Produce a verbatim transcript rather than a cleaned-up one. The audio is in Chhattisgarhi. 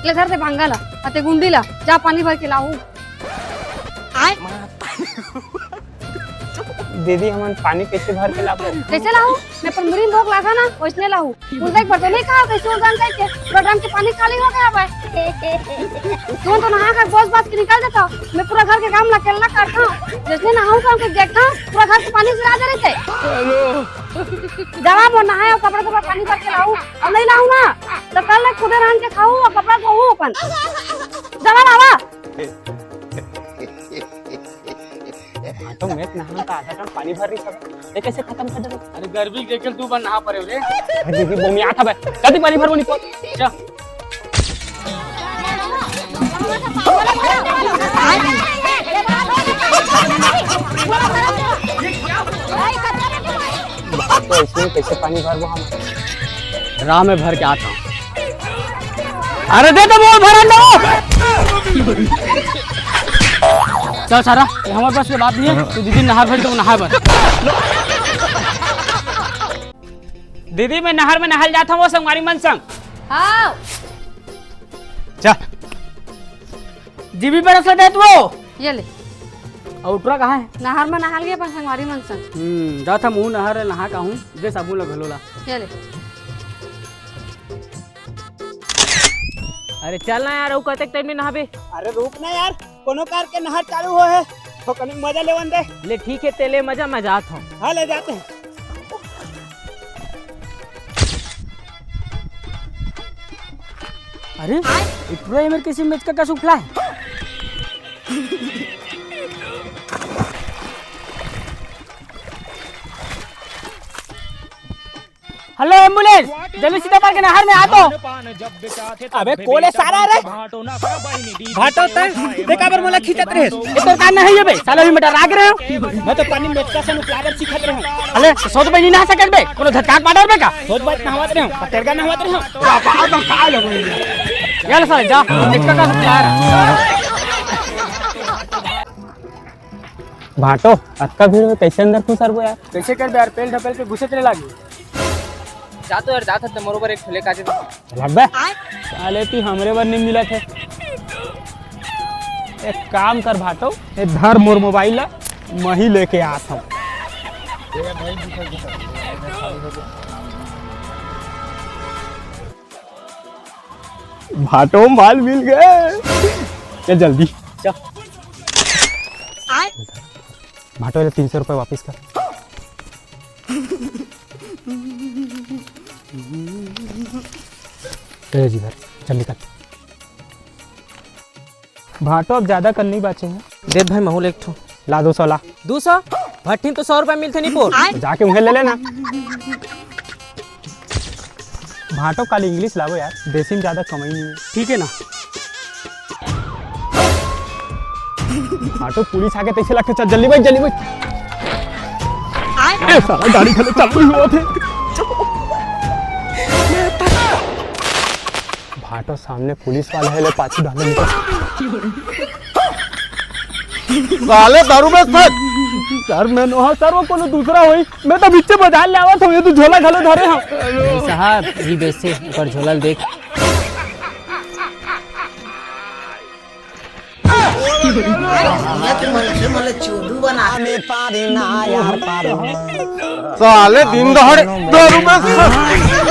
ले धर दे भांगा ला, अते गुंडी ला, जा पानी भर के लाहू। दीदी, हमन पानी कैसे भर के लाबो? कैसे लाहू? मैं पर मुरी भोग लागा ना, वैसने लाहू। उस देख पर तो नहीं कहा, कैसे उड़ान करके पूरा ड्रम के पानी खाली हो गया भाई। तुम तो नहा कर बोस बास के निकल देता, मैं पूरा घर के काम ला अकेला करता हूँ। जैसे नहाऊ का हमको देखता हूँ, पूरा घर के पानी गिरा दे रहते। हेलो। जवा मोर नहाए अउ कपड़ा धोए पानी भर के लाहू, अब नहीं लाहू ना, तो कल ले खुदे रांध के खाहू अउ कपड़ा धोहू अपन। जवा लावा। हाँ, तो मैं नहा का आधा टन पानी भर रही सब, ये कैसे खत्म कर देबे? अरे गर्मी के चल तू बन नहा परे रे। अरे दीदी, बोमी आता बे, कदी पानी भरबो नहीं पो। जा। तो इसमें कैसे पानी भरबो हम? राह में भर के आता हूँ। अरे दे तो बोल भरन दो। चल सारा, ये हमारे पास के बात नहीं है। तू दीदी नहार भर तो नहाए भर। दीदी, मैं नहर में नहाल जात हूँ, वो संगवारी मन संग। हाँ। जा। जीबी बरस ले दे तू। ये ले। अउ उटरा कहाँ है? नहर में नहाल गए अपन संगवारी मन संग। हम्म, जात हूँ नहर नहा का हूँ, दे साबुन ला घलो ला। ये ले। अरे चल ना यार, अउ कतेक टाइम में नहाबे? अरे रुक ना यार, कोनो कार के नहर चालू हो है, तो कनी मजा लेवन दे। ले ठीक है, तेले मजा, मैं जात हूँ। हाँ, ले जाते हैं। अरे, इतना ये मेरे किसी मेज का कस उफला है? हेलो एम्बुलेंस, जल्दी सीतापार के नहर में आ तो। अबे कोले सारा रे। भाटो तय, ते काबर मोला खींचत रहे? ए तोर का नहीं है बे, साला भी मटर राग रहे हो। मैं तो पानी में मेचका से उफलागर सीखत रहे हूँ। अले, तो सौ रुपए नहीं नहा सकत बे, कोनो धक्का पाडर बे का? सौ रुपए नहावत रहे हूँ, तेरगा नहावत रहे हूँ। यार साला जा, मेचका का उफलागर। भाटो, अतका भीड़ में कैसे अंदर घुसरबो यार? कैसे करबे यार, पेल ढपेल के घुसत रहे लागी। जा तो यार, जात हस त मोरो बर एक ठो लेके आ जा। चल बे। साले तू हमरे बर नहीं मिलत है। एक काम कर भाटो, ए धर मोर मोबाइल ला, मही लेके आत हूँ। भाटो माल मिल गए। चल जल्दी। चल। भाटो, ये तीन सौ रुपए वापस कर। ए जी भर, चल निकल। भाटो, अब ज्यादा कन नहीं बाचे हैं। दे भाई, महूल एक ठो। ला, दो सौ ला। दो सौ? भट्ठिन तो सौ रुपए मिलते नहीं पोर। जाके उन्हें ले लेना। भाटो, काली इंग्लिश लाबो यार, देसी में ज्यादा कमाई नहीं है। ठीक है ना? भाटो, पुलिस आगे तैसे लगते, चल जल्दी बैठ, जल्दी बैठ। ए साला, गाड़ी खले चालू ही हुआ थे। भाटो, सामने पुलिस वाला है, ले पाछू डाले निकल। साले दारू में सच। सर, मैं नोहा सर, वो कोनो दूसरा होई। मैं तो बिच्चे बाजार ले आवत हूँ, ये तो झोला घलो धरे हूँ। भाई साहब, ये वैसे ऊपर झोला देख। साले दिन दहाड़े दारू में सच।